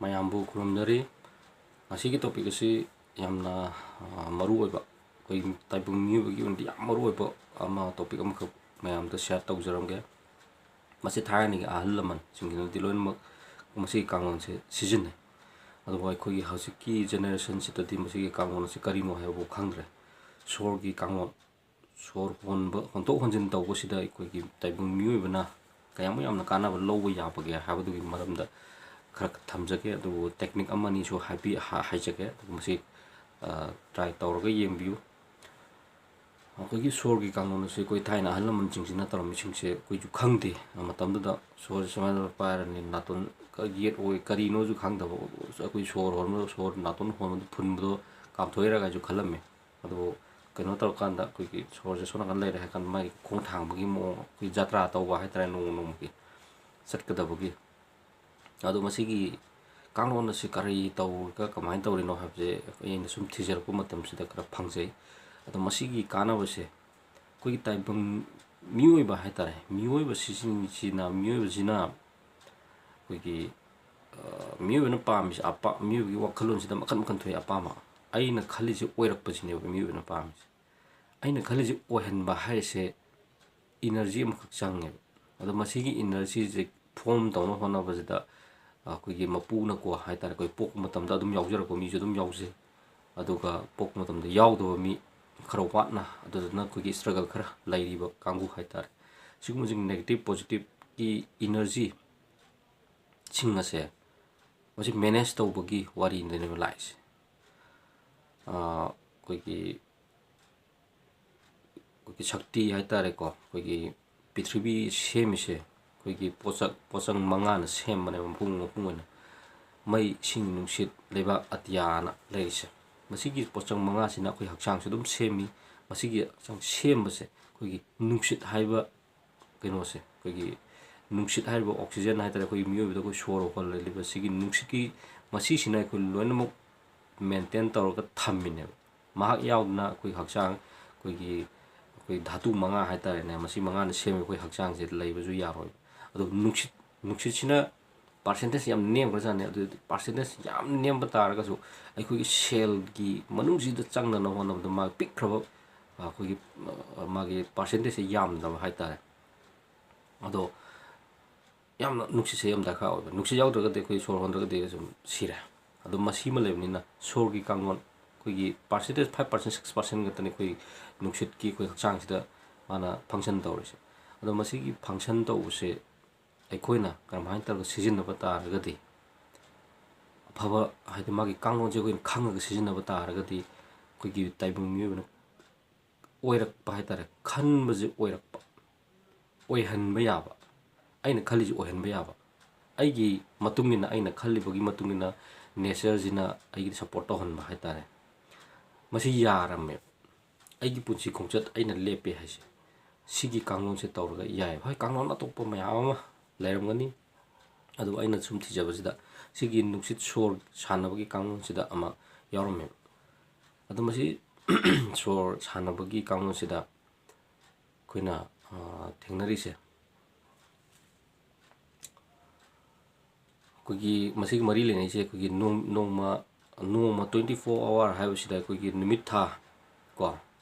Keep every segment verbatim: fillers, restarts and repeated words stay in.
ꯃꯌꯥꯝꯕꯨ ꯈꯨꯔꯨꯝꯖꯔꯤ꯫ ꯉꯁꯤꯒꯤ topic ꯑꯁꯤ ꯌꯥꯝꯅ, ꯑ, ꯃꯔꯨ ꯑꯣꯏꯕ, ꯑꯩꯈꯣꯏ ꯇꯥꯏꯕꯪ ꯃꯤꯑꯣꯏꯕꯒꯤ ꯑꯣꯏꯅꯗꯤ ꯌꯥꯝ ꯃꯔꯨ ꯑꯣꯏꯕ ꯑꯃ, topic ꯑꯃꯈꯛ ꯃꯌꯥꯝꯗ share ꯇꯧꯖꯔꯝꯒꯦ꯫ ꯃꯁꯤ ꯊꯥꯏꯅꯒꯤ ꯑꯍꯜ ꯂꯃꯟꯁꯤꯡꯁꯤꯅꯗꯤ ꯂꯣꯏꯅꯃꯛ ꯃꯁꯤꯒꯤ ꯀꯥꯡꯂꯣꯟꯁꯦ ꯁꯤꯖꯤꯟꯅꯩ꯫ ꯑꯗꯨꯕꯨ ꯑꯩꯈꯣꯏꯒꯤ ꯍꯧꯖꯤꯛꯀꯤ generationꯁꯤꯗꯗꯤ ꯃꯁꯤꯒꯤ ꯀꯥꯡꯂꯣꯟ ꯑꯁꯤ ꯀꯔꯤꯅꯣ ꯍꯥꯏꯕꯕꯨ ꯈꯪꯗ꯭ꯔꯦ꯫ ꯁꯣꯔꯒꯤ ꯀꯥꯡꯂꯣꯟ, ꯁꯣꯔ ꯍꯣꯟꯕ, ꯍꯣꯟꯗꯣꯛ ꯍꯣꯟꯖꯤꯟ ꯇꯧꯕꯁꯤꯗ ꯑꯩꯈꯣꯏꯒꯤ ꯇꯥꯏꯕꯪ ꯃꯤꯑꯣꯏꯕꯅ ꯀꯌꯥꯃꯨꯛ ꯌꯥꯝꯅ ꯀꯥꯟꯅꯕ ꯂꯧꯕ ꯌꯥꯕꯒꯦ ꯍꯥꯏꯕꯗꯨꯒꯤ ꯃꯔꯝꯗ ꯈꯔ ꯊꯝꯖꯒꯦ꯫ ꯑꯗꯨꯕꯨ technique ꯑꯃ ꯑꯅꯤꯁꯨ ꯍꯥꯏꯕꯤ-, ꯍꯥ-, ꯍꯥꯏꯖꯒꯦ꯫ ꯑꯗꯨꯒ ꯃꯁꯤ, ꯑ, try ꯇꯧꯔꯒ ꯌꯦꯡꯕꯤꯌꯨ꯫ ꯑꯩꯈꯣꯏꯒꯤ ꯁꯣꯔꯒꯤ ꯀꯥꯡꯂꯣꯟ ꯑꯁꯤ ꯑꯩꯈꯣꯏ ꯊꯥꯏꯅ ꯑꯍꯜ ꯂꯃꯟꯁꯤꯡꯁꯤꯅ ꯇꯧꯔꯝꯃꯤꯁꯤꯡꯁꯦ ꯑꯩꯈꯣꯏꯁꯨ ꯈꯪꯗꯦ꯫ ꯃꯇꯝꯗꯨꯗ ꯁꯣꯔꯁꯦ ꯁꯨꯃꯥꯏꯅ ꯄꯥꯏꯔꯅꯤ, ꯅꯥꯇꯣꯟ ꯌꯦꯠ ꯑꯣꯏ ꯀꯔꯤꯅꯣꯁꯨ ꯈꯪꯗꯕ, ꯑꯩꯈꯣꯏ ꯁꯣꯔ ꯍꯣꯟꯕꯗ, ꯁꯣꯔ ꯅꯥꯇꯣꯟ ꯍꯣꯟꯕꯗ ꯐꯨꯟꯕꯗꯣ ꯀꯥꯝꯊꯣꯛꯏꯔꯒꯁꯨ ꯈꯜꯂꯝꯃꯤ꯫ ꯑꯗꯨꯕꯨ ꯀꯩꯅꯣ ꯇꯧꯔꯀꯥꯟꯗ ꯑꯩꯈꯣꯏꯒꯤ ꯁꯣꯔꯁꯦ ꯁꯣꯝ ꯅꯥꯀꯟ ꯂꯩꯔꯦ ꯍꯥꯏ ꯀꯥꯟꯗ ꯃꯥꯒꯤ ꯈꯣꯡ ꯊꯥꯡꯕꯒꯤ ꯃꯑꯣꯡ, ꯑꯩꯈꯣꯏ ꯖꯇ꯭ꯔꯥ ꯇꯧꯕ ꯍꯥꯏꯇꯥꯔꯦ, ꯅꯣꯡꯃ ꯅꯣꯡꯃꯒꯤ ꯆꯠꯀꯗꯕꯒꯤ꯫ ꯑꯗꯣ ꯃꯁꯤꯒꯤ ꯀꯥꯡꯂꯣꯟ ꯑꯁꯤ ꯀꯔꯤ ꯇꯧꯔꯒ ꯀꯃꯥꯏꯅ ꯇꯧꯔꯤꯅꯣ ꯍꯥꯏꯕꯁꯦ ꯑꯩꯅ ꯁꯨꯝ ꯊꯤꯖꯔꯛꯄ ꯃꯇꯝꯁꯤꯗ ꯈꯔ ꯐꯪꯖꯩ꯫ ꯑꯗꯣ ꯃꯁꯤꯒꯤ ꯀꯥꯟꯅꯕꯁꯦ ꯑꯩꯈꯣꯏꯒꯤ ꯇꯥꯏꯕꯪ ꯃꯤꯑꯣꯏꯕ ꯍꯥꯏꯇꯥꯔꯦ, ꯃꯤꯑꯣꯏꯕꯁꯤꯡꯁꯤꯅ, ꯃꯤꯑꯣꯏꯕꯁꯤꯅ ꯑꯩꯈꯣꯏꯒꯤ, ꯑ, ꯃꯤꯑꯣꯏꯕꯅ ꯄꯥꯝꯃꯤꯁꯦ, ꯑꯄꯥ-, ꯃꯤꯑꯣꯏꯕꯒꯤ ꯋꯥꯈꯜꯂꯣꯟꯁꯤꯗ ꯃꯈꯜ ꯃꯈꯜ ꯊꯣꯛꯑꯦ꯫ ꯑꯄꯥꯝꯕ, ꯑꯩꯅ ꯈꯜꯂꯤꯁꯦ ꯑꯣꯏꯔꯛꯄꯁꯤꯅꯦꯕ ꯃꯤꯑꯣꯏꯕꯅ ꯄꯥꯝꯃꯤꯁꯦ꯫ ꯑꯩꯅ ꯈꯜꯂꯤꯁꯦ ꯑꯣꯏꯍꯟꯕ ꯍꯥꯏꯔꯤꯁꯦ energy ꯑꯃꯈꯛ ꯆꯪꯉꯦꯕ꯫ ꯑꯗꯣ ꯃꯁꯤꯒꯤ energyꯁꯦ form ꯇꯧꯅꯕ ꯍꯣꯠꯅꯕꯁꯤꯗ ꯑꯩꯈꯣꯏꯒꯤ ꯃꯄꯨꯅꯀꯣ ꯍꯥꯏꯇꯥꯔꯦ, ꯑꯩꯈꯣꯏ ꯄꯣꯛꯄ ꯃꯇꯝꯗ ꯑꯗꯨꯝ ꯌꯥꯎꯖꯔꯛꯄ ꯃꯤꯁꯨ ꯑꯗꯨꯝ ꯌꯥꯎꯖꯩ꯫ ꯑꯗꯨꯒ ꯄꯣꯛꯄ ꯃꯇꯝꯗ ꯌꯥꯎꯗꯕ ꯃꯤ ꯈꯔ ꯋꯥꯠꯅ, ꯑꯗꯨꯗꯨꯅ ꯑꯩꯈꯣꯏꯒꯤ struggle ꯈꯔ ꯂꯩꯔꯤꯕ ꯀꯥꯡꯕꯨ ꯍꯥꯏꯇꯥꯔꯦ꯫ ꯁꯤꯒꯨꯝꯕꯁꯤꯡ negative positiveꯀꯤ energyꯁꯤꯡ ꯑꯁꯦ ꯃꯁꯤ manage ꯇꯧꯕꯒꯤ ꯋꯥꯔꯤꯗꯅꯦꯕ ꯂꯥꯛꯏꯁꯦ꯫ ꯑꯥ, ꯑꯩꯈꯣꯏꯒꯤ, ꯑꯩꯈꯣꯏꯒꯤ ꯁꯛꯇꯤ ꯍꯥꯏꯇꯥꯔꯦꯀꯣ, ꯑꯩꯈꯣꯏꯒꯤ ꯄ꯭ꯔꯤꯊꯤꯕꯤ ꯁꯦꯝꯃꯤꯁꯦ ꯑꯩꯈꯣꯏꯒꯤ ꯄꯣꯠꯁꯛ, ꯄꯣꯠꯆꯪ ꯃꯉꯥꯅ ꯁꯦꯝꯕꯅꯦꯕ, ꯃꯄꯨꯡ ꯃꯄꯨꯡ ꯑꯣꯏꯅ꯫ ꯃꯩ, ꯏꯁꯤꯡ, ꯅꯨꯡꯁꯤꯠ, ꯂꯩꯕꯥꯛ, ꯑꯇꯤꯌꯥꯅ ꯂꯩꯔꯤꯁꯦ꯫ ꯃꯁꯤꯒꯤ ꯄꯣꯠꯆꯪ ꯃꯉꯥꯁꯤꯅ ꯑꯩꯈꯣꯏ ꯍꯛꯆꯥꯡꯁꯨ ꯑꯗꯨꯝ ꯁꯦꯝꯃꯤ꯫ ꯃꯁꯤꯒꯤ ꯍꯛꯆꯥꯡ ꯁꯦꯝꯕꯁꯦ ꯑꯩꯈꯣꯏꯒꯤ ꯅꯨꯡꯁꯤꯠ ꯍꯥꯏꯕ ꯀꯩꯅꯣꯁꯦ, ꯑꯩꯈꯣꯏꯒꯤ ꯅꯨꯡꯁꯤꯠ ꯍꯥꯏꯔꯤꯕ oxygen ꯍꯥꯏꯇꯥꯔꯦ, ꯑꯩꯈꯣꯏꯒꯤ ꯃꯤꯑꯣꯏꯕꯗ ꯑꯩꯈꯣꯏ ꯁꯣꯔ ꯍꯣꯜꯂꯤꯕ ꯁꯤꯒꯤ ꯅꯨꯡꯁꯤꯠꯀꯤ, ꯃꯁꯤꯁꯤꯅ ꯑꯩꯈꯣꯏ ꯂꯣꯏꯅꯃꯛ maintain ꯇꯧꯔꯒ ꯊꯝꯃꯤꯅꯦꯕ꯫ ꯃꯍꯥꯛ ꯌꯥꯎꯗꯅ ꯑꯩꯈꯣꯏ ꯍꯛꯆꯥꯡ, ꯑꯩꯈꯣꯏꯒꯤ, ꯑꯩꯈꯣꯏ ꯙꯥꯇꯨ ꯃꯉꯥ ꯍꯥꯏꯇꯥꯔꯦꯅꯦ, ꯃꯁꯤ ꯃꯉꯥꯅ ꯁꯦꯝꯃꯤ ꯑꯩꯈꯣꯏ ꯍꯛꯆꯥꯡꯁꯦ ꯂꯩꯕꯁꯨ ꯌꯥꯔꯣꯏ꯫ ꯑꯗꯨ ꯅꯨꯡꯁꯤꯠ, ꯅꯨꯡꯁꯤꯠꯁꯤꯅ ꯄꯥꯔꯁꯦꯟꯇꯦꯖ ꯌꯥꯝ ꯅꯦꯝꯈ꯭ꯔꯖꯥꯠꯅꯤ꯫ ꯑꯗꯨ ꯄꯥꯔꯁꯦꯟꯇꯦꯖ ꯌꯥꯝ ꯅꯦꯝꯕ ꯇꯥꯔꯒꯁꯨ ꯑꯩꯈꯣꯏꯒꯤ ꯁꯦꯜꯒꯤ ꯃꯅꯨꯡꯁꯤꯗ ꯆꯪꯅꯅꯕ ꯍꯣꯠꯅꯕꯗ ꯃꯥꯒꯤ ꯄꯤꯛꯈ꯭ꯔꯕ, ꯑꯩꯈꯣꯏꯒꯤ, ꯃꯥꯒꯤ ꯄꯥꯔꯁꯦꯟꯇꯦꯖꯁꯦ ꯌꯥꯝꯗꯕ ꯍꯥꯏꯇꯥꯔꯦ꯫ ꯑꯗꯣ ꯌꯥꯝꯅ ꯅꯨꯡꯁꯤꯠꯁꯦ ꯌꯥꯝ ꯗꯔꯀꯥꯔ ꯑꯣꯏꯕ꯫ ꯅꯨꯡꯁꯤꯠ ꯌꯥꯎꯗ꯭ꯔꯒꯗꯤ ꯑꯩꯈꯣꯏ ꯁꯣꯔ ꯍꯣꯟꯗ꯭ꯔꯒꯗꯤ ꯑꯗꯨꯝ ꯁꯤꯔꯦ꯫ ꯑꯗꯣ ꯃꯁꯤ ꯑꯃ ꯂꯩꯕꯅꯤꯅ ꯁꯣꯔꯒꯤ ꯀꯥꯡꯂꯣꯟ ꯑꯩꯈꯣꯏꯒꯤ percentage five percent, six percent ꯈꯛꯇꯅꯤ ꯑꯩꯈꯣꯏ ꯅꯨꯡꯁꯤꯠꯀꯤ ꯑꯩꯈꯣꯏ ꯍꯛꯆꯥꯡꯁꯤꯗ ꯃꯥꯅ ꯐꯪꯁꯟ ꯇꯧꯔꯤꯁꯦ꯫ ꯑꯗꯣ ꯃꯁꯤꯒꯤ ꯐꯪꯁꯟ ꯇꯧꯕꯁꯦ ꯑꯩꯈꯣꯏꯅ ꯀꯔꯝꯍꯥꯏꯅ ꯇꯧꯔꯒ ꯁꯤꯖꯤꯟꯅꯕ ꯇꯥꯔꯒꯗꯤ ꯑꯐꯕ, ꯍꯥꯏꯗꯤ ꯃꯥꯒꯤ ꯀꯥꯡꯂꯣꯟꯁꯦ ꯑꯩꯈꯣꯏꯅ ꯈꯪꯉꯒ ꯁꯤꯖꯤꯟꯅꯕ ꯇꯥꯔꯒꯗꯤ ꯑꯩꯈꯣꯏꯒꯤ ꯇꯥꯏꯕꯪ ꯃꯤꯑꯣꯏꯕꯅ ꯑꯣꯏꯔꯛꯄ ꯍꯥꯏꯇꯥꯔꯦ, ꯈꯟꯕꯁꯦ ꯑꯣꯏꯔꯛꯄ, ꯑꯣꯏꯍꯟꯕ ꯌꯥꯕ, ꯑꯩꯅ ꯈꯜꯂꯤꯁꯦ ꯑꯣꯏꯍꯟꯕ ꯌꯥꯕ, ꯑꯩꯒꯤ ꯃꯇꯨꯡ ꯏꯟꯅ, ꯑꯩꯅ ꯈꯜꯂꯤꯕꯒꯤ ꯃꯇꯨꯡ ꯏꯟꯅ ꯅꯦꯆꯔꯁꯤꯅ ꯑꯩꯒꯤ ꯁꯞꯄꯣꯔꯠ ꯇꯧꯍꯟꯕ ꯍꯥꯏꯇꯥꯔꯦ꯫ ꯃꯁꯤ ꯌꯥꯔꯝꯃꯦꯕ꯫ ꯑꯩꯒꯤ ꯄꯨꯟꯁꯤ ꯈꯣꯡꯆꯠ ꯑꯩꯅ ꯂꯦꯞꯄꯦ ꯍꯥꯏꯁꯦ ꯁꯤꯒꯤ ꯀꯥꯡꯂꯣꯟꯁꯦ ꯇꯧꯔꯒ ꯌꯥꯏꯑꯕ꯫ ꯍꯣꯏ, ꯀꯥꯡꯂꯣꯟ ꯑꯇꯣꯞꯄ ꯃꯌꯥꯝ ꯑꯃ ꯂꯩꯔꯝꯒꯅꯤ, ꯑꯗꯨꯕꯨ ꯑꯩꯅ ꯁꯨꯝ ꯊꯤꯖꯕꯁꯤꯗ ꯁꯤꯒꯤ ꯅꯨꯡꯁꯤꯠ ꯁꯣꯔ ꯁꯥꯟꯅꯕꯒꯤ ꯀꯥꯡꯂꯣꯟꯁꯤꯗ ꯑꯃ ꯌꯥꯎꯔꯝꯃꯦꯕ꯫ ꯑꯗꯣ ꯃꯁꯤ ꯁꯣꯔ ꯁꯥꯟꯅꯕꯒꯤ ꯀꯥꯡꯂꯣꯟꯁꯤꯗ ꯑꯩꯈꯣꯏꯅ, ꯑ, ꯊꯦꯡꯅꯔꯤꯁꯦ, ꯑꯩꯈꯣꯏꯒꯤ ꯃꯁꯤꯒꯤ ꯃꯔꯤ ꯂꯩꯅꯩꯁꯦ ꯑꯩꯈꯣꯏꯒꯤ ꯅꯣꯡ-, ꯅꯣꯡꯃ, ꯅꯣꯡꯃ twenty four hour ꯍꯥꯏꯕꯁꯤꯗ ꯑꯩꯈꯣꯏꯒꯤ ꯅꯨꯃꯤꯠ ꯊꯥ ꯀꯣ,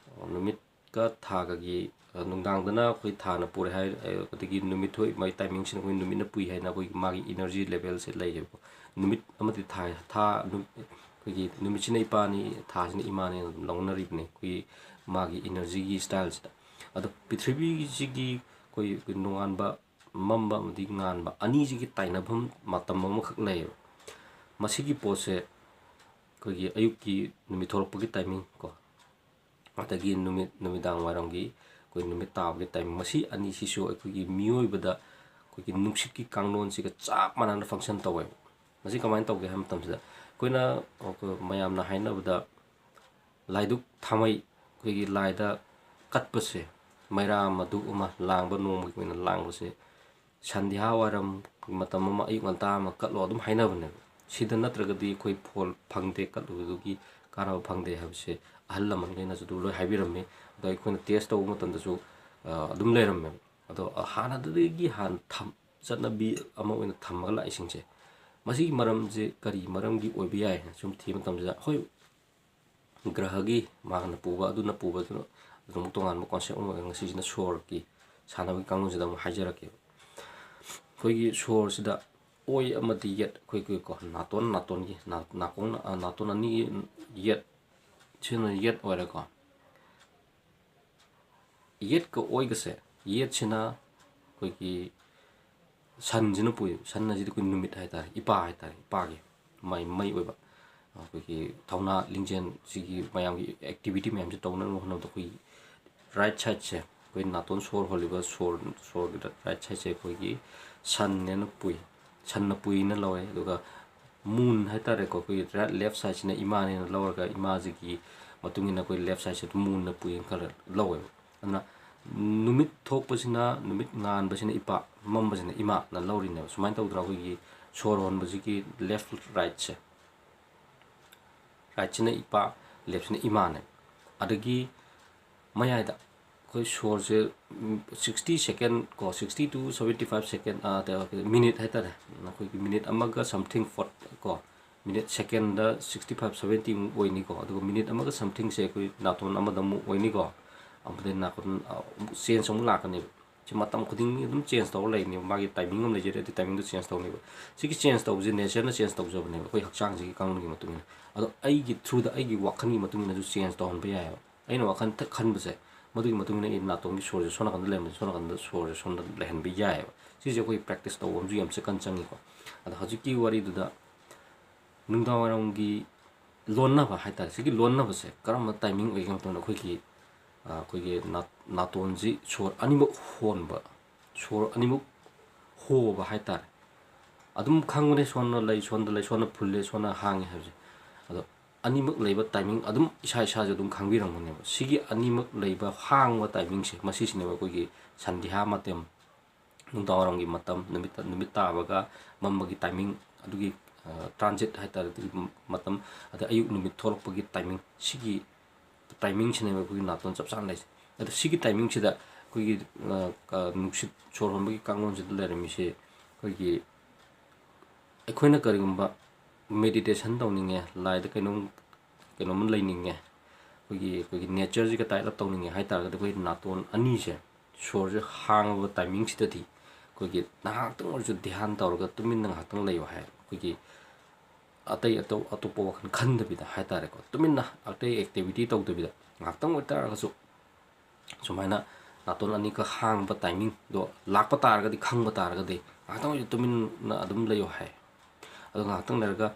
ꯅꯨꯃꯤꯠꯀ ꯊꯥꯒꯒꯤ, ꯑ, ꯅꯨꯡꯗꯥꯡꯗꯅ ꯑꯩꯈꯣꯏ ꯊꯥꯅ ꯄꯨꯔꯦ ꯍꯥꯏ, ꯑ, ꯑꯗꯒꯤ ꯅꯨꯃꯤꯠ ꯊꯣꯛꯏ ꯃꯥꯒꯤ ꯇꯥꯏꯃꯤꯡꯁꯤꯅ ꯑꯩꯈꯣꯏ ꯅꯨꯃꯤꯠꯅ ꯄꯨꯏ ꯍꯥꯏꯅ ꯑꯩꯈꯣꯏꯒꯤ ꯃꯥꯒꯤ ꯏꯅꯔꯖꯤ ꯂꯦꯚꯦꯜꯁꯦ ꯂꯩꯌꯦꯕꯀꯣ꯫ ꯅꯨꯃꯤꯠ ꯑꯃꯗꯤ ꯊꯥ, ꯊꯥ, ꯅꯨ-, ꯑꯩꯈꯣꯏꯒꯤ ꯅꯨꯃꯤꯠꯁꯤꯅ ꯏꯄꯥꯅꯤ, ꯊꯥꯁꯤꯅ ꯏꯃꯥꯅꯦꯅ ꯑꯗꯨꯝ ꯂꯧꯅꯔꯤꯕꯅꯤ ꯑꯩꯈꯣꯏꯒꯤ ꯃꯥꯒꯤ ꯏꯅꯔꯖꯤꯒꯤ ꯁ꯭ꯇꯥꯏꯜꯁꯤꯗ꯫ ꯑꯗꯣ ꯄ꯭ꯔꯤꯊꯤꯕꯤꯁꯤꯒꯤ ꯑꯩꯈꯣꯏ ꯅꯣꯡꯉꯥꯟꯕ ꯃꯝꯕ ꯑꯃꯗꯤ ꯉꯥꯟꯕ ꯑꯅꯤꯁꯤꯒꯤ ꯇꯥꯏꯅꯐꯝ ꯃꯇꯝ ꯑꯃꯈꯛ ꯂꯩꯌꯦꯕ꯫ ꯃꯁꯤꯒꯤ ꯄꯣꯠꯁꯦ ꯑꯩꯈꯣꯏꯒꯤ ꯑꯌꯨꯛꯀꯤ ꯅꯨꯃꯤꯠ ꯊꯣꯛꯂꯛꯄꯒꯤ ꯇꯥꯏꯃꯤꯡ ꯀꯣ, ꯑꯗꯒꯤ ꯅꯨꯃꯤꯠ, ꯅꯨꯃꯤꯗꯥꯡ ꯋꯥꯏꯔꯝꯒꯤ ꯑꯩꯈꯣꯏ ꯅꯨꯃꯤꯠ ꯇꯥꯕꯒꯤ ꯇꯥꯏꯃꯤꯡ, ꯃꯁꯤ ꯑꯅꯤꯁꯤꯁꯨ ꯑꯩꯈꯣꯏꯒꯤ ꯃꯤꯑꯣꯏꯕꯗ ꯑꯩꯈꯣꯏꯒꯤ ꯅꯨꯡꯁꯤꯠꯀꯤ ꯀꯥꯡꯂꯣꯟꯁꯤꯒ ꯆꯞ ꯃꯥꯟꯅꯅ ꯐꯪꯁꯟ ꯇꯧꯋꯦꯕ꯫ ꯃꯁꯤ ꯀꯃꯥꯏꯅ ꯇꯧꯒꯦ ꯍꯥꯏꯕ ꯃꯇꯝꯁꯤꯗ ꯑꯩꯈꯣꯏꯅ, ꯑꯩꯈꯣꯏ ꯃꯌꯥꯝꯅ ꯍꯥꯏꯅꯕꯗ ꯂꯥꯏꯗꯨꯛ ꯊꯥꯃꯩ ꯑꯩꯈꯣꯏꯒꯤ ꯂꯥꯏꯗ ꯀꯠꯄꯁꯦ, ꯃꯩꯔꯥ ꯑꯃ ꯙꯨꯞ ꯑꯃ ꯂꯥꯡꯕ, ꯅꯣꯡꯃꯒꯤ ꯑꯣꯏꯅ ꯂꯥꯡꯕꯁꯦ ꯁꯟꯙ꯭ꯌꯥ ꯋꯥꯏꯔꯝ ꯃꯇꯝ ꯑꯃ, ꯑꯌꯨꯛ ꯉꯟꯇꯥ ꯑꯃ ꯀꯠꯂꯣ ꯑꯗꯨꯝ ꯍꯥꯏꯅꯕꯅꯦꯕ꯫ ꯁꯤꯗ ꯅꯠꯇ꯭ꯔꯒꯗꯤ ꯑꯩꯈꯣꯏ ꯐꯣꯜ ꯐꯪꯗꯦ, ꯀꯠꯂꯨꯕꯗꯨꯒꯤ ꯀꯥꯟꯅꯕ ꯐꯪꯗꯦ ꯍꯥꯏꯕꯁꯦ ꯑꯍꯜ ꯂꯃꯟꯈꯩꯅꯁꯨ ꯑꯗꯨꯝ ꯂꯣꯏ ꯍꯥꯏꯕꯤꯔꯝꯃꯤ꯫ ꯑꯗꯣ ꯑꯩꯈꯣꯏꯅ ꯇꯦꯁ ꯇꯧꯕ ꯃꯇꯝꯗꯁꯨ, ꯑ, ꯑꯗꯨꯝ ꯂꯩꯔꯝꯃꯦꯕ꯫ ꯑꯗꯣ, ꯑ, ꯍꯥꯟꯅꯗꯒꯤ ꯍꯥꯟꯅ ꯊꯝ-, ꯆꯠꯅꯕꯤ ꯑꯃ ꯑꯣꯏꯅ ꯊꯝꯃꯒ ꯂꯥꯛꯏꯁꯤꯡꯁꯦ, ꯃꯁꯤꯒꯤ ꯃꯔꯝꯁꯦ ꯀꯔꯤ ꯃꯔꯝꯒꯤ ꯑꯣꯏꯕ ꯌꯥꯏ ꯍꯥꯏꯅ ꯁꯨꯝ ꯊꯤꯕ ꯃꯇꯝꯁꯤꯗ, ꯍꯣꯏ, ꯒ꯭ꯔꯍꯒꯤ ꯃꯥꯒꯅ ꯄꯨꯕ, ꯑꯗꯨꯅ ꯄꯨꯕ, ꯑꯗꯨꯅ ꯑꯗꯨꯃꯨꯛ ꯇꯣꯉꯥꯟꯕ concept ꯑꯃ ꯑꯣꯏꯔꯒ, ꯉꯁꯤꯁꯤꯅ ꯁꯣꯔꯒꯤ ꯁꯥꯟꯅꯕꯒꯤ ꯀꯥꯡꯂꯣꯟꯁꯤꯗ ꯑꯃꯨꯛ ꯍꯥꯏꯖꯔꯛꯀꯦꯕ꯫ ꯑꯩꯈꯣꯏꯒꯤ ꯁꯣꯔꯁꯤꯗ ꯑꯣꯏ ꯑꯃꯗꯤ ꯌꯦꯠ, ꯑꯩꯈꯣꯏꯒꯤ ꯀꯣ, ꯅꯥꯇꯣꯟ, ꯅꯥꯇꯣꯟꯒꯤ ꯅꯥ-, ꯅꯥꯀꯣꯡ, ꯑ, ꯅꯥꯇꯣꯟ ꯑꯅꯤꯒꯤ ꯌꯦꯠ, ꯁꯤꯅ ꯌꯦꯠ ꯑꯣꯏꯔꯦꯀꯣ꯫ ꯌꯦꯠꯀ ꯑꯣꯏꯒꯁꯦ, ꯌꯦꯠꯁꯤꯅ ꯑꯩꯈꯣꯏꯒꯤ ꯁꯟꯁꯤꯅ ꯄꯨꯏ꯫ ꯁꯟ ꯍꯥꯏꯁꯤꯗꯤ ꯑꯩꯈꯣꯏ ꯅꯨꯃꯤꯠ ꯍꯥꯏꯇꯥꯔꯦ, ꯏꯄꯥ ꯍꯥꯏꯇꯥꯔꯦ, ꯏꯄꯥꯒꯤ ꯃꯩ, ꯃꯩ ꯑꯣꯏꯕ꯫ ꯑꯩꯈꯣꯏꯒꯤ ꯊꯧꯅꯥ ꯂꯤꯡꯖꯦꯜ, ꯁꯤꯒꯤ ꯃꯌꯥꯝꯒꯤ activity ꯃꯌꯥꯝꯁꯦ ꯇꯧꯅꯅꯕ ꯍꯣꯠꯅꯕꯗ, ꯑꯩꯈꯣꯏꯒꯤ right sideꯁꯦ, ꯑꯩꯈꯣꯏ ꯅꯥꯇꯣꯟ ꯁꯣꯔ ꯍꯣꯜꯂꯤꯕ ꯁꯣꯔ, ꯁꯣꯔꯒꯤꯗ right sideꯁꯦ ꯑꯩꯈꯣꯏꯒꯤ ꯁꯟꯅꯦꯅ ꯄꯨꯏ, ꯁꯟꯅ ꯄꯨꯏꯅ ꯂꯧꯋꯦ꯫ ꯑꯗꯨꯒ moon ꯍꯥꯏꯇꯥꯔꯦꯀꯣ, ꯑꯩꯈꯣꯏꯒꯤ right, left sideꯁꯤꯅ ꯏꯃꯥꯅꯦꯅ ꯂꯧꯔꯒ, ꯏꯃꯥꯁꯤꯒꯤ ꯃꯇꯨꯡ ꯏꯟꯅ ꯑꯩꯈꯣꯏ left sideꯁꯦ moonꯅ ꯄꯨꯏꯅ ꯈꯜꯂ ꯂꯧꯋꯦꯕ꯫ ꯑꯗꯨꯅ ꯅꯨꯃꯤꯠ ꯊꯣꯛꯄꯁꯤꯅ, ꯅꯨꯃꯤꯠ ꯉꯥꯟꯕꯁꯤꯅ ꯏꯄꯥ, ꯃꯝꯕꯁꯤꯅ ꯏꯃꯥꯅ ꯂꯧꯔꯤꯅꯦꯕ꯫ ꯁꯨꯃꯥꯏꯅ ꯇꯧꯗ꯭ꯔꯥ ꯑꯩꯈꯣꯏꯒꯤ ꯁꯣꯔ ꯍꯣꯟꯕꯁꯤꯒꯤ left rightꯁꯦ? Rightꯁꯤꯅ ꯏꯄꯥ, leftꯁꯤꯅ ꯏꯃꯥꯅꯦ꯫ ꯑꯗꯒꯤ ꯃꯌꯥꯏꯗ ꯑꯩꯈꯣꯏ ꯁꯣꯔꯁꯦ, ꯎꯝ, sixty second ꯀꯣ, sixty to seventy five second, ꯑꯥ, ꯇ-, minute ꯍꯥꯏꯇꯥꯔꯦ꯫ ꯑꯩꯈꯣꯏꯒꯤ minute ꯑꯃꯒ something ꯐꯣꯔ ꯀꯣ, minute, secondꯗ sixty five, seventy ꯃꯨꯛ ꯑꯣꯏꯅꯤꯀꯣ꯫ ꯑꯗꯨꯒ minute ꯑꯃꯒ somethingꯁꯦ ꯑꯩꯈꯣꯏ ꯅꯥꯇꯣꯟ ꯑꯃꯗ ꯑꯃꯨꯛ ꯑꯣꯏꯅꯤꯀꯣ꯫ ꯑꯃꯗꯩ ꯅꯥꯇꯣꯟ, ꯑ, ꯑꯃꯨꯛ change ꯑꯃꯨꯛ ꯂꯥꯛꯀꯅꯦꯕ꯫ ꯁꯤ ꯃꯇꯝ ꯈꯨꯗꯤꯡꯒꯤ ꯑꯗꯨꯝ change ꯇꯧꯔ ꯂꯩꯅꯦꯕ꯫ ꯃꯥꯒꯤ timing ꯑꯃ ꯂꯩꯖꯔꯦ, ꯑꯗꯨ timingꯗꯣ change ꯇꯧꯅꯦꯕ꯫ ꯁꯤꯒꯤ change ꯇꯧꯕꯁꯦ natureꯅ change ꯇꯧꯖꯕꯅꯦꯕ, ꯑꯩꯈꯣꯏ ꯍꯛꯆꯥꯡꯁꯤꯒꯤ ꯀꯥꯡꯂꯣꯟꯒꯤ ꯃꯇꯨꯡ ꯏꯟꯅ꯫ ꯑꯗꯣ ꯑꯩꯒꯤ throughꯗ, ꯑꯩꯒꯤ ꯋꯥꯈꯜꯒꯤ ꯃꯇꯨꯡ ꯏꯟꯅꯁꯨ change ꯇꯧꯍꯟꯕ ꯌꯥꯏꯑꯕ꯫ ꯑꯩꯅ ꯋꯥꯈꯜ ꯊꯛ ꯈꯟꯕꯁꯦ, ꯃꯗꯨꯒꯤ ꯃꯇꯨꯡ ꯏꯟꯅ ꯑꯩ ꯅꯥꯇꯣꯟꯒꯤ ꯁꯣꯔꯁꯦ ꯁꯣꯝ ꯅꯥꯀꯟꯗ ꯂꯩꯔꯝꯕꯁꯦ ꯁꯣꯝ ꯅꯥꯀꯟꯗ ꯁꯣꯔꯁꯦ ꯁꯣꯝꯗ ꯂꯩꯍꯟꯕ ꯌꯥꯏꯑꯕ꯫ ꯁꯤꯁꯦ ꯑꯩꯈꯣꯏ practice ꯇꯧꯕ ꯑꯃꯁꯨ ꯌꯥꯝ ꯆꯦꯛꯀꯟ ꯆꯪꯉꯤꯀꯣ꯫ ꯑꯗꯣ ꯍꯧꯖꯤꯛꯀꯤ ꯋꯥꯔꯤꯗꯨꯗ ꯅꯨꯡꯗꯥꯡꯋꯥꯏꯔꯝꯒꯤ ꯂꯣꯟꯅꯕ ꯍꯥꯏꯇꯥꯔꯦ꯫ ꯁꯤꯒꯤ ꯂꯣꯟꯅꯕꯁꯦ ꯀꯔꯝꯕ timing ꯑꯣꯏꯒꯦ ꯍꯥꯏꯕ ꯃꯇꯝꯗ, ꯑꯩꯈꯣꯏꯒꯤ, ꯑ, ꯑꯩꯈꯣꯏꯒꯤ ꯅꯥ-, ꯅꯥꯇꯣꯟꯁꯤ ꯁꯣꯔ ꯑꯅꯤꯃꯛ ꯍꯣꯟꯕ, ꯁꯣꯔ ꯑꯅꯤꯃꯛ ꯍꯣꯕ ꯍꯥꯏꯇꯥꯔꯦ꯫ ꯑꯗꯨꯝ ꯈꯪꯕꯅꯦ, ꯁꯣꯝꯅ ꯂꯩ, ꯁꯣꯝꯗ ꯂꯩ, ꯁꯣꯝꯅ ꯐꯨꯜꯂꯦ, ꯁꯣꯝꯅ ꯍꯥꯡꯉꯦ ꯍꯥꯏꯕꯁꯦ꯫ ꯑꯗꯣ ꯑꯅꯤꯃꯛ ꯂꯩꯕ timing ꯑꯗꯨꯝ ꯏꯁꯥ ꯏꯁꯥꯁꯨ ꯑꯗꯨꯝ ꯈꯪꯕꯤꯔꯝꯒꯅꯦꯕ꯫ ꯁꯤꯒꯤ ꯑꯅꯤꯃꯛ ꯂꯩꯕ ꯍꯥꯡꯕ timingꯁꯦ, ꯃꯁꯤꯁꯤꯅꯦꯕ ꯑꯩꯈꯣꯏꯒꯤ ꯁꯟꯙ꯭ꯌꯥ ꯃꯇꯝ, ꯅꯨꯡꯗꯥꯡꯋꯥꯏꯔꯝꯒꯤ ꯃꯇꯝ, ꯅꯨꯃꯤꯠ, ꯅꯨꯃꯤꯠ ꯇꯥꯕꯒ ꯃꯝꯕꯒꯤ timing, ꯑꯗꯨꯒꯤ, ꯑ, transit ꯍꯥꯏꯇꯥꯔꯦ, ꯑꯗꯨꯒꯤ ꯃꯇꯝ, ꯑꯗ ꯑꯌꯨꯛ ꯅꯨꯃꯤꯠ ꯊꯣꯛꯂꯛꯄꯒꯤ timing, ꯁꯤꯒꯤ timingꯁꯤꯅꯦꯕ ꯑꯩꯈꯣꯏꯒꯤ ꯅꯥꯇꯣꯟ ꯆꯞ ꯆꯥꯅ ꯂꯩꯁꯦ꯫ ꯑꯗꯣ ꯁꯤꯒꯤ timingꯁꯤꯗ ꯑꯩꯈꯣꯏꯒꯤ, ꯑ, ꯀ-, ꯅꯨꯡꯁꯤꯠ ꯁꯣꯔ ꯍꯣꯟꯕꯒꯤ ꯀꯥꯡꯂꯣꯟꯁꯤꯗ ꯂꯩꯔꯝꯃꯤꯁꯦ ꯑꯩꯈꯣꯏꯒꯤ, ꯑꯩꯈꯣꯏꯅ ꯀꯔꯤꯒꯨꯝꯕ meditation ꯇꯧꯅꯤꯡꯉꯦ, ꯂꯥꯏꯗ ꯀꯩꯅꯣꯝ, ꯀꯩꯅꯣꯝꯃ ꯂꯩꯅꯤꯡꯉꯦ, ꯑꯩꯈꯣꯏꯒꯤ, ꯑꯩꯈꯣꯏꯒꯤ natureꯁꯤꯒ tie up ꯇꯧꯅꯤꯡꯉꯦ ꯍꯥꯏ ꯇꯥꯔꯒꯗꯤ, ꯑꯩꯈꯣꯏ ꯅꯥꯇꯣꯟ ꯑꯅꯤꯁꯦ ꯁꯣꯔꯁꯦ ꯍꯥꯡꯉꯕ timingꯁꯤꯗꯗꯤ ꯑꯩꯈꯣꯏꯒꯤ ꯉꯥꯏꯍꯥꯛꯇꯪ ꯑꯣꯏꯔꯁꯨ ꯙ꯭ꯌꯥꯟ ꯇꯧꯔꯒ ꯇꯨꯃꯤꯟꯅ ꯉꯥꯏꯍꯥꯛꯇꯪ ꯂꯩꯌꯣ ꯍꯥꯏ꯫ ꯑꯩꯈꯣꯏꯒꯤ ꯑꯇꯩ ꯑꯇꯧ-, ꯑꯇꯣꯞꯄ ꯋꯥꯈꯜ ꯈꯟꯗꯕꯤꯗ ꯍꯥꯏ ꯇꯥꯔꯦꯀꯣ, ꯇꯨꯃꯤꯟꯅ ꯑꯇꯩ activity ꯇꯧꯗꯕꯤꯗ ꯉꯥꯏꯍꯥꯛꯇꯪ ꯑꯣꯏꯇꯥꯔꯒꯁꯨ ꯁꯨꯃꯥꯏꯅ ꯅꯥꯇꯣꯟ ꯑꯅꯤꯈꯛ ꯍꯥꯡꯕ timingꯗꯣ ꯂꯥꯛꯄ ꯇꯥꯔꯒꯗꯤ, ꯈꯪꯕ ꯇꯥꯔꯒꯗꯤ ꯉꯥꯏꯍꯥꯛꯇꯪ ꯑꯣꯏꯁꯨ ꯇꯨꯃꯤꯟꯅ ꯑꯗꯨꯝ ꯂꯩꯌꯣ ꯍꯥꯏ꯫ ꯑꯗꯣ ꯉꯥꯏꯍꯥꯛꯇꯪ ꯂꯩꯔꯒ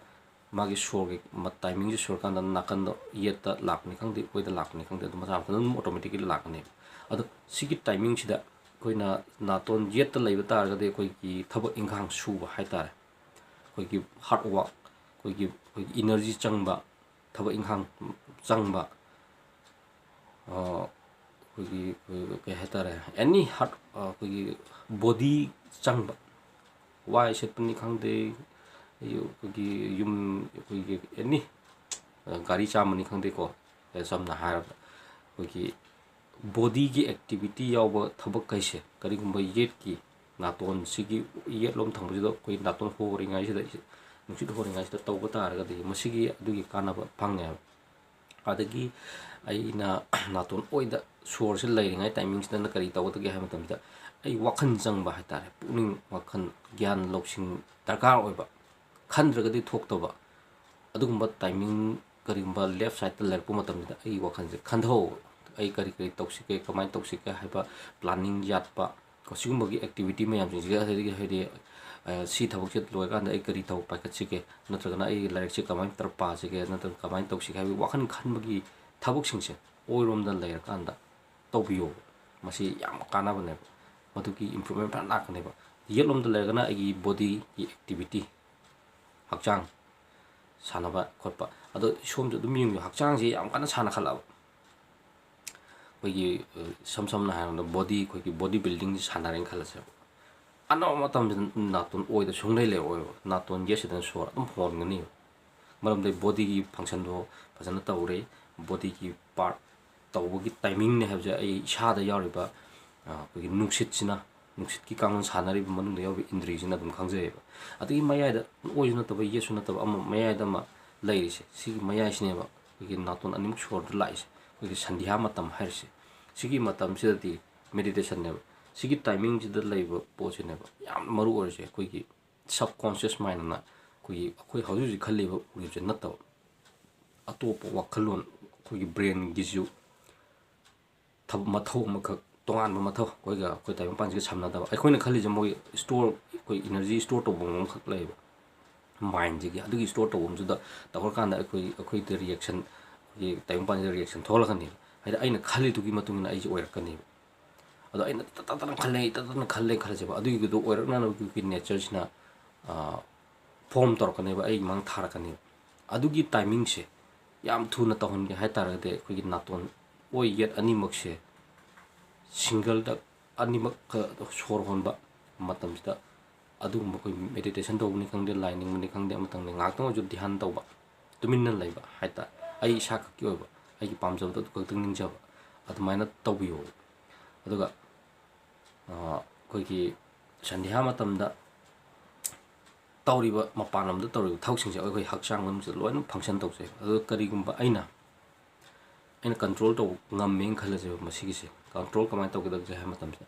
ꯃꯥꯒꯤ ꯁꯣꯔꯒꯤ ꯃ-, timingꯁꯦ ꯁꯨꯔꯀꯥꯟꯗ ꯅꯥꯀꯟꯗ ꯌꯦꯠꯇ ꯂꯥꯛꯄꯅꯤ ꯈꯪꯗꯦ, ꯑꯣꯏꯗ ꯂꯥꯛꯄꯅꯤ ꯈꯪꯗꯦ, ꯑꯗꯨ ꯃꯁꯥ ꯃꯊꯟꯇ ꯑꯗꯨꯝ automatically ꯂꯥꯛꯀꯅꯦꯕ꯫ ꯑꯗꯣ ꯁꯤꯒꯤ timingꯁꯤꯗ ꯑꯩꯈꯣꯏꯅ ꯅꯥꯇꯣꯟ ꯌꯦꯠꯇ ꯂꯩꯕ ꯇꯥꯔꯒꯗꯤ ꯑꯩꯈꯣꯏꯒꯤ ꯊꯕꯛ ꯏꯪꯈꯥꯡ ꯁꯨꯕ ꯍꯥꯏ ꯇꯥꯔꯦ, ꯑꯩꯈꯣꯏꯒꯤ hard work, ꯑꯩꯈꯣꯏꯒꯤ, ꯑꯩꯈꯣꯏꯒꯤ energy ꯆꯪꯕ, ꯊꯕꯛ ꯏꯪꯈꯥꯡ ꯆꯪꯕ, ꯑ, ꯑꯩꯈꯣꯏꯒꯤ, ꯑꯩꯈꯣꯏ ꯀꯩ ꯍꯥꯏꯇꯥꯔꯦ, any hard, ꯑ, ꯑꯩꯈꯣꯏꯒꯤ body ꯆꯪꯕ, ꯋꯥꯏ ꯁꯤꯠꯄꯅꯤ ꯈꯪꯗꯦ, ꯑꯩꯈꯣꯏꯒꯤ ꯌꯨꯝ, ꯑꯩꯈꯣꯏꯒꯤ any, ꯑ, ꯒꯥꯔꯤ ꯆꯥꯝꯕꯅꯤ ꯈꯪꯗꯦꯀꯣ, ꯑ, ꯆꯝꯅ ꯍꯥꯏꯔꯕꯗ ꯑꯩꯈꯣꯏꯒꯤ bodyꯒꯤ activity ꯌꯥꯎꯕ ꯊꯕꯛꯈꯩꯁꯦ, ꯀꯔꯤꯒꯨꯝꯕ ꯌꯦꯠꯀꯤ ꯅꯥꯇꯣꯟꯁꯤꯒꯤ ꯌꯦꯠꯂꯣꯝ ꯊꯪꯕꯁꯤꯗ ꯑꯩꯈꯣꯏ ꯅꯥꯇꯣꯟ ꯍꯣꯔꯤꯉꯩꯁꯤꯗ, ꯅꯨꯡꯁꯤꯠ ꯍꯣꯔꯤꯉꯩꯁꯤꯗ ꯇꯧꯕ ꯇꯥꯔꯒꯗꯤ ꯃꯁꯤꯒꯤ, ꯑꯗꯨꯒꯤ ꯀꯥꯟꯅꯕ ꯐꯪꯉꯦꯕ꯫ ꯑꯗꯒꯤ ꯑꯩꯅ ꯅꯥꯇꯣꯟ ꯑꯣꯏꯗ ꯁꯣꯔꯁꯦ ꯂꯩꯔꯤꯉꯩ timingꯁꯤꯗꯅ ꯀꯔꯤ ꯇꯧꯒꯗꯒꯦ ꯍꯥꯏꯕ ꯃꯇꯝꯁꯤꯗ, ꯑꯩ ꯋꯥꯈꯜ ꯆꯪꯕ ꯍꯥꯏ ꯇꯥꯔꯦ, ꯄꯨꯛꯅꯤꯡ ꯋꯥꯈꯜ, ꯒ꯭ꯌꯥꯟ ꯂꯧꯁꯤꯡ ꯗꯔꯀꯥꯔ ꯑꯣꯏꯕ, ꯈꯟꯗ꯭ꯔꯒꯗꯤ ꯊꯣꯛꯇꯕ ꯑꯗꯨꯒꯨꯝꯕ timing, ꯀꯔꯤꯒꯨꯝꯕ left sideꯇ ꯂꯩꯔꯛꯄ ꯃꯇꯝꯁꯤꯗ ꯑꯩꯒꯤ ꯋꯥꯈꯜꯁꯦ ꯈꯟꯊꯍꯧꯕ, ꯑꯩ ꯀꯔꯤ ꯀꯔꯤ ꯇꯧꯁꯤꯒꯦ, ꯀꯃꯥꯏꯅ ꯇꯧꯁꯤꯒꯦ ꯍꯥꯏꯕ planning ꯌꯥꯠꯄ, ꯀꯣ, ꯁꯤꯒꯨꯝꯕꯒꯤ activity ꯃꯌꯥꯝꯁꯤꯡꯁꯤꯒ ꯍꯥꯏꯗꯤ, ꯍꯥꯏꯗꯤ, ꯑ, ꯁꯤ ꯊꯕꯛꯁꯦ ꯂꯣꯏꯔꯀꯥꯟꯗ ꯑꯩ ꯀꯔꯤ ꯊꯕꯛ ꯄꯥꯏꯈꯠꯁꯤꯒꯦ, ꯅꯠꯇ꯭ꯔꯒꯅ ꯑꯩ ꯂꯥꯏꯔꯤꯛꯁꯦ ꯀꯃꯥꯏꯅ ꯇꯧꯔ ꯄꯥꯁꯤꯒꯦ, ꯅꯠꯇ꯭ꯔꯒ ꯀꯃꯥꯏꯅ ꯇꯧꯁꯤꯒꯦ ꯍꯥꯏꯕꯒꯤ ꯋꯥꯈꯜ ꯈꯟꯕꯒꯤ ꯊꯕꯛꯁꯤꯡꯁꯦ ꯑꯣꯏꯔꯣꯝꯗ ꯂꯩꯔꯀꯥꯟꯗ ꯇꯧꯕꯤꯌꯣꯕ꯫ ꯃꯁꯤ ꯌꯥꯝ ꯀꯥꯟꯅꯕꯅꯦꯕ꯫ ꯃꯗꯨꯒꯤ improvement ꯐꯖꯅ ꯂꯥꯛꯀꯅꯦꯕ꯫ ꯌꯦꯠꯂꯣꯝꯗ ꯂꯩꯔꯒꯅ ꯑꯩꯒꯤ bodyꯒꯤ activity, ꯍꯛꯆꯥꯡ ꯁꯥꯟꯅꯕ ꯈꯣꯠꯄ꯫ ꯑꯗꯣ ꯁꯣꯝꯁꯨ ꯑꯗꯨꯝ ꯌꯦꯡꯕꯤꯌꯨ, ꯍꯛꯆꯥꯡꯁꯦ ꯌꯥꯝ ꯀꯟꯅ ꯁꯥꯟꯅꯈꯠꯂꯛꯑꯕ꯫ ꯑꯩꯈꯣꯏꯒꯤ, ꯑ, ꯏꯁꯝ ꯁꯝꯅ ꯍꯥꯏꯔꯕꯗ body, ꯑꯩꯈꯣꯏꯒꯤ body buildingꯁꯦ ꯁꯥꯟꯅꯔꯦꯅ ꯈꯜꯂꯁꯦꯕ꯫ ꯑꯅꯧꯕ ꯃꯇꯝꯁꯤꯗ ꯅꯥꯇꯣꯟ ꯑꯣꯏꯗ ꯁꯨꯡꯂꯩ ꯂꯩꯔꯛꯑꯣꯏꯕ꯫ ꯅꯥꯇꯣꯟ ꯌꯦꯠꯁꯤꯗꯅ ꯁꯣꯔ ꯑꯗꯨꯝ ꯍꯣꯟꯒꯅꯤ꯫ ꯃꯔꯝꯗꯤ bodyꯒꯤ functionꯗꯣ ꯐꯖꯅ ꯇꯧꯔꯦ, bodyꯒꯤ part ꯇꯧꯕꯒꯤ timingꯅꯦ ꯍꯥꯏꯕꯁꯦ ꯑꯩ ꯏꯁꯥꯗ ꯌꯥꯎꯔꯤꯕ, ꯑꯩꯈꯣꯏꯒꯤ ꯅꯨꯡꯁꯤꯠꯁꯤꯅ, ꯅꯨꯡꯁꯤꯠꯀꯤ ꯀꯥꯡꯂꯣꯟ ꯁꯥꯟꯅꯔꯤꯕ ꯃꯅꯨꯡꯗ ꯌꯥꯎꯔꯤꯕ ꯏꯟꯗ꯭ꯔꯤꯁꯤꯅ ꯑꯗꯨꯝ ꯈꯪꯖꯩꯌꯦꯕ꯫ ꯑꯗꯒꯤ ꯃꯌꯥꯏꯗ ꯑꯣꯏꯁꯨ ꯅꯠꯇꯕ ꯌꯦꯠꯁꯨ ꯅꯠꯇꯕ ꯑꯃ ꯃꯌꯥꯏꯗ ꯑꯃ ꯂꯩꯔꯤꯁꯦ, ꯁꯤꯒꯤ ꯃꯌꯥꯏꯁꯤꯅꯦꯕ ꯑꯩꯈꯣꯏꯒꯤ ꯅꯥꯇꯣꯟ ꯑꯅꯤꯃꯛ ꯁꯣꯔꯗ ꯂꯥꯛꯏꯁꯦ, ꯑꯩꯈꯣꯏꯒꯤ ꯁꯟꯙ꯭ꯌꯥ ꯃꯇꯝ ꯍꯥꯏꯔꯤꯁꯦ꯫ ꯁꯤꯒꯤ ꯃꯇꯝꯁꯤꯗꯗꯤ ꯃꯦꯗꯤꯇꯦꯁꯟꯅꯦꯕ꯫ ꯁꯤꯒꯤ ꯇꯥꯏꯃꯤꯡꯁꯤꯗ ꯂꯩꯕ ꯄꯣꯠꯁꯤꯅꯦꯕ ꯌꯥꯝ ꯃꯔꯨ ꯑꯣꯏꯔꯤꯁꯦ꯫ ꯑꯩꯈꯣꯏꯒꯤ ꯁꯕꯀꯣꯟꯁꯤꯌꯁ ꯃꯥꯏꯟꯅ ꯑꯩꯈꯣꯏꯒꯤ, ꯑꯩꯈꯣꯏ ꯍꯧꯖꯤꯛ ꯍꯧꯖꯤꯛ ꯈꯜꯂꯤꯕ ꯎꯔꯤꯕꯁꯦ ꯅꯠꯇꯕ, ꯑꯇꯣꯞꯄ ꯋꯥꯈꯜꯂꯣꯟ, ꯑꯩꯈꯣꯏꯒꯤ ꯕ꯭ꯔꯦꯟꯒꯤꯁꯨ ꯊꯕꯛ, ꯃꯊꯧ ꯑꯃꯈꯛ, ꯇꯣꯉꯥꯟꯕ ꯃꯊꯧ, ꯑꯩꯈꯣꯏꯒ, ꯑꯩꯈꯣꯏ ꯇꯥꯏꯕꯪꯄꯥꯟꯁꯤꯒ ꯁꯝꯅꯗꯕ꯫ ꯑꯩꯈꯣꯏꯅ ꯈꯜꯂꯤꯁꯦ ꯃꯣꯏ ꯁ꯭ꯇꯣꯔ, ꯑꯩꯈꯣꯏ ꯏꯅꯔꯖꯤ ꯁ꯭ꯇꯣꯔ ꯇꯧꯐꯝ ꯑꯃꯈꯛ ꯂꯩꯌꯦꯕ, ꯃꯥꯏꯟꯁꯤꯒꯤ꯫ ꯑꯗꯨꯒꯤ ꯁ꯭ꯇꯣꯔ ꯇꯧꯐꯝꯁꯤꯗ ꯇꯧꯔꯀꯥꯟꯗ ꯑꯩꯈꯣꯏ, ꯑꯩꯈꯣꯏꯗ ꯔꯤꯌꯦꯛꯁꯟ, ꯑꯩꯈꯣꯏꯒꯤ ꯇꯥꯏꯕꯪꯄꯥꯟꯁꯤꯗ ꯔꯤꯌꯦꯛꯁꯟ ꯊꯣꯛꯍꯜꯂꯛꯀꯅꯦꯕ꯫ ꯍꯥꯏꯗꯤ ꯑꯩꯅ ꯈꯜꯂꯤꯗꯨꯒꯤ ꯃꯇꯨꯡ ꯏꯟꯅ ꯑꯩꯁꯦ ꯑꯣꯏꯔꯛꯀꯅꯦꯕ꯫ ꯑꯗꯣ ꯑꯩꯅ ꯇꯠ ꯇꯠ ꯇꯠꯅ ꯈꯜꯂꯦ, ꯇꯠ ꯇꯠꯅ ꯈꯜꯂꯦ ꯈꯜꯂꯁꯦꯕ, ꯑꯗꯨꯒꯤꯗꯣ ꯑꯣꯏꯔꯛꯅꯅꯕꯒꯤ ꯅꯦꯆꯔꯁꯤꯅ ꯐꯣꯔꯝ ꯇꯧꯔꯛꯀꯅꯦꯕ, ꯑꯩꯒꯤ ꯃꯥꯡ ꯊꯥꯔꯛꯀꯅꯦꯕ꯫ ꯑꯗꯨꯒꯤ ꯇꯥꯏꯃꯤꯡꯁꯦ ꯌꯥꯝ ꯊꯨꯅ ꯇꯧꯍꯟꯒꯦ ꯍꯥꯏ ꯇꯥꯔꯒꯗꯤ ꯑꯩꯈꯣꯏꯒꯤ ꯅꯥꯇꯣꯟ ꯑꯣꯏ ꯌꯦꯠ ꯑꯅꯤꯃꯛꯁꯦ ꯁꯤꯡꯒꯜꯗ ꯑꯅꯤꯃꯛ ꯁꯣꯔ ꯍꯣꯟꯕ ꯃꯇꯝꯁꯤꯗ ꯑꯗꯨꯒꯨꯝꯕ ꯑꯩꯈꯣꯏ ꯃꯦꯗꯤꯇꯦꯁꯟ ꯇꯧꯕꯅꯤ ꯈꯪꯗꯦ, ꯂꯥꯏ ꯅꯤꯡꯕꯅꯤ ꯈꯪꯗꯦ, ꯑꯃꯇꯪꯗꯤ ꯉꯥꯏꯍꯥꯛꯇꯪ ꯑꯣꯏꯔꯁꯨ ꯙ꯭ꯌꯥꯟ ꯇꯧꯕ, ꯇꯨꯃꯤꯟꯅ ꯂꯩꯕ ꯍꯥꯏꯇꯥꯔꯦ, ꯑꯩ ꯏꯁꯥ ꯈꯛꯀꯤ ꯑꯣꯏꯕ, ꯑꯩꯒꯤ ꯄꯥꯝꯖꯕꯗꯣ ꯑꯗꯨ ꯈꯛꯇꯪ ꯅꯤꯡꯖꯕ, ꯑꯗꯨꯃꯥꯏꯅ ꯇꯧꯕꯤꯌꯣ꯫ ꯑꯗꯨꯒ ꯑꯩꯈꯣꯏꯒꯤ ꯁꯟꯙ꯭ꯌꯥ ꯃꯇꯝꯗ ꯇꯧꯔꯤꯕ, ꯃꯄꯥꯟ ꯂꯝꯗ ꯇꯧꯔꯤꯕ ꯊꯕꯛꯁꯤꯡꯁꯦ ꯑꯩꯈꯣꯏ ꯍꯛꯆꯥꯡ ꯃꯅꯨꯡꯁꯤꯗ ꯂꯣꯏꯅ ꯐꯪꯁꯟ ꯇꯧꯖꯩ꯫ ꯑꯗꯨꯒ ꯀꯔꯤꯒꯨꯝꯕ ꯑꯩꯅ, ꯑꯩꯅ ꯀꯟꯇ꯭ꯔꯣꯜ ꯇꯧꯕ ꯉꯝꯃꯦꯅ ꯈꯜꯂꯁꯦꯕ, ꯃꯁꯤꯒꯤꯁꯦ ꯀꯟꯇ꯭ꯔꯣꯜ ꯀꯃꯥꯏꯅ ꯇꯧꯒꯗꯒꯦ ꯍꯥꯏꯕ ꯃꯇꯝꯁꯤꯗ,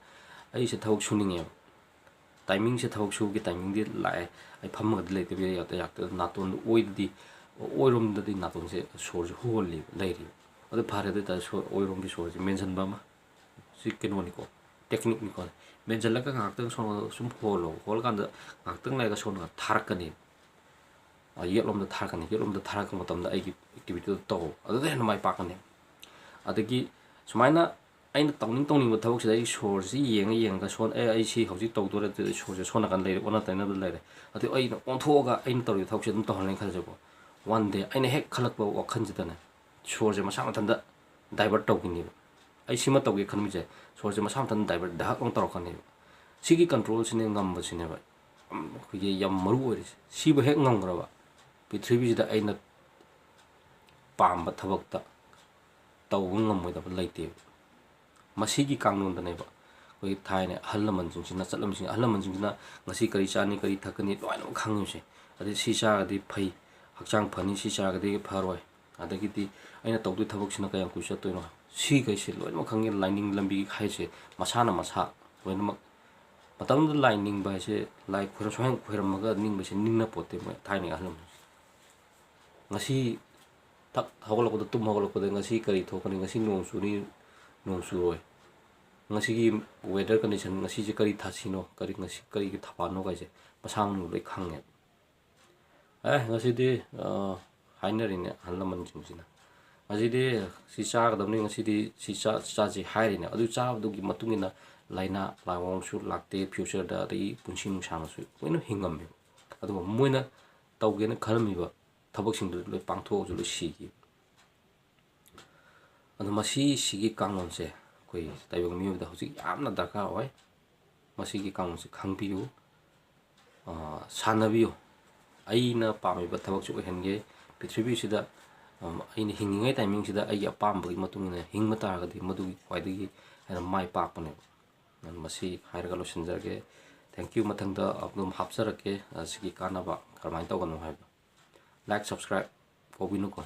ꯑꯩꯁꯦ ꯊꯕꯛ ꯁꯨꯅꯤꯡꯉꯦꯕ, ꯇꯥꯏꯃꯤꯡꯁꯦ, ꯊꯕꯛ ꯁꯨꯕꯒꯤ ꯇꯥꯏꯃꯤꯡꯗꯤ ꯂꯥꯛꯑꯦ, ꯑꯩ ꯐꯝꯃꯒꯗꯤ ꯂꯩꯇꯕ ꯌꯥꯗ ꯌꯥꯗꯦ, ꯅꯥꯇꯣꯟꯗ ꯑꯣꯏꯗꯗꯤ, ꯑꯣꯏꯔꯣꯝꯗꯗꯤ ꯅꯥꯇꯣꯟꯁꯦ ꯁꯣꯔꯁꯦ ꯍꯣꯜꯂꯤꯕ, ꯂꯩꯔꯤꯕ꯫ ꯑꯗꯨ ꯐꯔꯦ, ꯑꯗꯨ ꯑꯣꯏꯇꯥꯔꯗꯤ ꯁꯣꯔ, ꯑꯣꯏꯔꯣꯝꯒꯤ ꯁꯣꯔꯁꯦ ꯃꯦꯟꯁꯤꯟꯕ ꯑꯃ, ꯁꯤ ꯀꯩꯅꯣꯅꯤꯀꯣ, ꯇꯦꯛꯅꯤꯛꯅꯤꯀꯣ꯫ ꯃꯦꯟꯁꯤꯜꯂꯒ ꯉꯥꯏꯍꯥꯛꯇꯪ ꯁꯣꯝ ꯁꯨꯝ ꯍꯣꯜꯂꯣ, ꯍꯣꯜꯂꯀꯥꯟꯗ ꯉꯥꯏꯍꯥꯛꯇꯪ ꯂꯩꯔꯒ ꯁꯣꯝꯗ ꯊꯥꯔꯛꯀꯅꯤ꯫ ꯌꯦꯠꯂꯣꯝꯗ ꯊꯥꯔꯛꯀꯅꯤ, ꯌꯦꯠꯂꯣꯝꯗ ꯊꯥꯔꯛꯄ ꯃꯇꯝꯗ ꯑꯩꯒꯤ ꯑꯦꯛꯇꯤꯚꯤꯇꯤꯗꯣ ꯇꯧ, ꯑꯗꯨꯗ ꯍꯦꯟꯅ ꯃꯥꯏ ꯄꯥꯛꯀꯅꯤ꯫ ꯑꯗꯒꯤ ꯁꯨꯃꯥꯏꯅ ꯑꯩꯅ ꯇꯧꯅꯤꯡ ꯇꯧꯅꯤꯡꯕ ꯊꯕꯛꯁꯤꯗ ꯑꯩ ꯁꯣꯔꯁꯤ ꯌꯦꯡꯉ ꯌꯦꯡꯉꯒ ꯁꯣꯟ-, ꯑꯦ, ꯑꯩ ꯁꯤ ꯍꯧꯖꯤꯛ ꯇꯧꯗꯣꯔꯦ ꯑꯗꯨꯗꯤ ꯁꯣꯔꯁꯦ ꯁꯣꯝ ꯅꯥꯀꯟ ꯂꯩꯔꯦ, ꯑꯣꯟꯅ ꯇꯩꯅꯕꯗ ꯂꯩꯔꯦ꯫ ꯑꯗꯨ ꯑꯩꯅ ꯑꯣꯟꯊꯣꯛꯑꯒ ꯑꯩꯅ ꯇꯧꯔꯤꯕ ꯊꯕꯛꯁꯦ ꯑꯗꯨꯝ ꯇꯧꯍꯜꯂꯦꯅ ꯈꯜꯂꯁꯦꯀꯣ꯫ ꯋꯥꯟ ꯗꯦ ꯑꯩꯅ ꯍꯦꯛ ꯈꯜꯂꯛꯄ ꯋꯥꯈꯜꯁꯤꯗꯅꯦ, ꯁꯣꯔꯁꯦ ꯃꯁꯥ ꯃꯊꯟꯇ ꯗꯥꯏꯚꯔꯠ ꯇꯧꯈꯤꯅꯦꯕ꯫ ꯑꯩ ꯁꯤꯃ ꯇꯧꯒꯦ ꯈꯟꯕꯁꯦ, ꯁꯣꯔꯁꯦ ꯃꯁꯥ ꯃꯊꯟꯇ ꯗꯥꯏꯚꯔꯠ ꯗꯍꯛ ꯑꯃ ꯇꯧꯔꯛꯀꯅꯦꯕ꯫ ꯁꯤꯒꯤ ꯀꯟꯇ꯭ꯔꯣꯜꯁꯤꯅꯦ ꯉꯝꯕꯁꯤꯅꯦꯕ ꯑꯩꯈꯣꯏꯒꯤ ꯌꯥꯝ ꯃꯔꯨ ꯑꯣꯏꯔꯤꯁꯦ꯫ ꯁꯤꯕꯨ ꯍꯦꯛ ꯉꯝꯈ꯭ꯔꯕ, ꯄ꯭ꯔꯤꯊꯤꯕꯤꯁꯤꯗ ꯑꯩꯅ ꯄꯥꯝꯕ ꯊꯕꯛꯇ ꯇꯧꯕ ꯉꯝꯃꯣꯏꯗꯕ ꯂꯩꯇꯦꯕ꯫ ꯃꯁꯤꯒꯤ ꯀꯥꯡꯂꯣꯟꯗꯅꯦꯕ ꯑꯩꯈꯣꯏ ꯊꯥꯏꯅ ꯑꯍꯜ ꯂꯃꯟꯁꯤꯡꯁꯤꯅ ꯆꯠꯂꯝꯃꯤꯁꯤꯡ, ꯑꯍꯜ ꯂꯃꯟꯁꯤꯡꯁꯤꯅ ꯉꯁꯤ ꯀꯔꯤ ꯆꯥꯅꯤ, ꯀꯔꯤ ꯊꯛꯀꯅꯤ, ꯂꯣꯏꯅꯃꯛ ꯈꯪꯉꯤꯕꯁꯦ꯫ ꯑꯗꯩ ꯁꯤ ꯆꯥꯔꯒꯗꯤ ꯐꯩ, ꯍꯛꯆꯥꯡ ꯐꯅꯤ, ꯁꯤ ꯆꯥꯔꯒꯗꯤ ꯐꯔꯣꯏ, ꯑꯗꯒꯤꯗꯤ ꯑꯩꯅ ꯇꯧꯗꯣꯏ ꯊꯕꯛꯁꯤꯅ ꯀꯌꯥꯝ ꯀꯨꯏ ꯆꯠꯇꯣꯏꯅꯣ, ꯁꯤꯈꯩꯁꯦ ꯂꯣꯏꯅꯃꯛ ꯈꯪꯉꯤ꯫ ꯂꯥꯏꯅꯤꯡ ꯂꯝꯕꯤ ꯍꯥꯏꯁꯦ ꯃꯁꯥꯅ ꯃꯁꯥ ꯂꯣꯏꯅꯃꯛ꯫ ꯃꯇꯝꯗꯨꯗ ꯂꯥꯏ ꯅꯤꯡꯕ ꯍꯥꯏꯁꯦ ꯂꯥꯏ ꯈꯣꯏꯔꯝ, ꯁꯨꯃꯥꯏꯅ ꯈꯣꯏꯔꯝꯃꯒ ꯅꯤꯡꯕꯁꯦ ꯅꯤꯡꯅ ꯄꯣꯠꯇꯦ ꯃꯣꯏ ꯊꯥꯏꯅꯒꯤ ꯑꯍꯜ ꯂꯃꯟꯁꯦ꯫ ꯉꯁꯤ ꯊꯛ ꯍꯧꯒꯠꯂꯛꯄꯗ, ꯇꯨꯝ ꯍꯧꯒꯠꯂꯛꯄꯗ ꯉꯁꯤ ꯀꯔꯤ ꯊꯣꯛꯀꯅꯤ, ꯉꯁꯤ ꯅꯣꯡ ꯆꯨꯅꯤ, ꯅꯣꯡ ꯆꯨꯔꯣꯏ, ꯉꯁꯤꯒꯤ weather condition, ꯉꯁꯤꯁꯦ ꯀꯔꯤ ꯊꯥꯁꯤꯅꯣ, ꯀꯔꯤ, ꯉꯁꯤ ꯀꯔꯤꯒꯤ ꯊꯕꯥꯜꯅꯣ ꯀꯥꯏꯁꯦ ꯃꯁꯥ ꯃꯅꯨꯡꯗ ꯂꯣꯏ ꯈꯪꯉꯦꯕ꯫ ꯑꯦ, ꯉꯁꯤꯗꯤ, ꯑ, ꯍꯥꯏꯅꯔꯤꯅꯦ ꯑꯍꯜ ꯂꯃꯟꯁꯤꯡꯁꯤꯅ, "ꯉꯁꯤꯗꯤ ꯁꯤ ꯆꯥꯒꯗꯕꯅꯤ, ꯉꯁꯤꯗꯤ ꯁꯤ ꯆꯥ-, ꯆꯥꯁꯤ" ꯍꯥꯏꯔꯤꯅꯦ꯫ ꯑꯗꯨ ꯆꯥꯕꯗꯨꯒꯤ ꯃꯇꯨꯡ ꯏꯟꯅ ꯂꯥꯏꯅꯥ ꯂꯥꯏꯑꯣꯡꯁꯨ ꯂꯥꯛꯇꯦ, future ꯗ, ꯑꯗꯒꯤ ꯄꯨꯟꯁꯤ ꯅꯨꯡꯁꯥꯡꯅꯁꯨ ꯂꯣꯏꯅ ꯍꯤꯡꯉꯝꯃꯦꯕ꯫ ꯑꯗꯨꯒ ꯃꯣꯏꯅ ꯇꯧꯒꯦꯅ ꯈꯜꯂꯝꯃꯤꯕ ꯊꯕꯛꯁꯤꯡꯗꯨ ꯂꯣꯏ ꯄꯥꯡꯊꯣꯛꯑꯒꯁꯨ ꯂꯣꯏ ꯁꯤꯈꯤ꯫ ꯑꯗꯣ ꯃꯁꯤ, ꯁꯤꯒꯤ ꯀꯥꯡꯂꯣꯟꯁꯦ ꯑꯩꯈꯣꯏ ꯇꯥꯏꯕꯪ ꯃꯤꯑꯣꯏꯕꯗ ꯍꯧꯖꯤꯛ ꯌꯥꯝꯅ ꯗꯔꯀꯥꯔ ꯑꯣꯏ꯫ ꯃꯁꯤꯒꯤ ꯀꯥꯡꯂꯣꯟꯁꯦ ꯈꯪꯕꯤꯌꯨ, ꯑ, ꯁꯥꯟꯅꯕꯤꯌꯨ꯫ ꯑꯩꯅ ꯄꯥꯝꯃꯤꯕ ꯊꯕꯛꯁꯦ ꯑꯣꯏꯍꯟꯒꯦ꯫ ꯄ꯭ꯔꯤꯊꯤꯕꯤꯁꯤꯗ, ꯑꯝ, ꯑꯩꯅ ꯍꯤꯡꯉꯤꯉꯩ timing ꯁꯤꯗ ꯑꯩꯒꯤ ꯑꯄꯥꯝꯕꯒꯤ ꯃꯇꯨꯡ ꯏꯟꯅ ꯍꯤꯡꯕ ꯇꯥꯔꯒꯗꯤ ꯃꯗꯨꯒꯤ ꯈ꯭ꯋꯥꯏꯗꯒꯤ ꯍꯦꯟꯅ ꯃꯥꯏ ꯄꯥꯛꯄꯅꯦꯕ꯫ ꯑꯗꯨꯅ ꯃꯁꯤ ꯍꯥꯏꯔꯒ ꯂꯣꯏꯁꯤꯟꯖꯔꯒꯦ꯫ Thank you꯫ ꯃꯊꯪꯗ ꯑꯗꯨꯝ ꯍꯥꯞꯆꯔꯛꯀꯦ, ꯑ, ꯁꯤꯒꯤ ꯀꯥꯟꯅꯕ ꯀꯔꯝꯍꯥꯏꯅ ꯇꯧꯒꯅꯣ ꯍꯥꯏꯕꯗꯣ꯫ Like, subscribe ꯀꯥꯎꯕꯤꯅꯨꯀꯣ꯫